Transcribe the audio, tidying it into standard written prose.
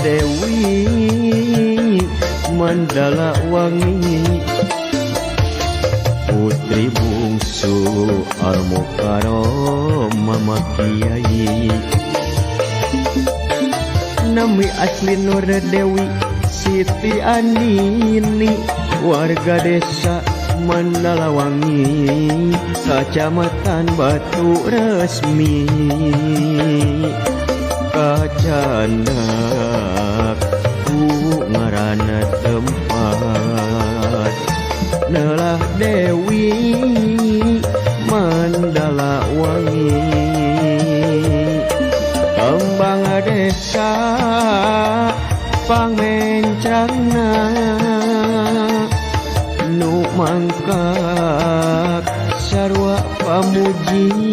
Dewi Mandala Wangi, putri bungsu Al-Mukarram Mama Kiai. Nami asli Nur Dewi Siti Andini, warga desa Mandalawangi, Kecamatan Batu Resmi. Kacandak ku ngaranna tempat Nelah Dewi Mandala Wangi, kembang desa pangmencrangna nu mangkak sarua pamuji.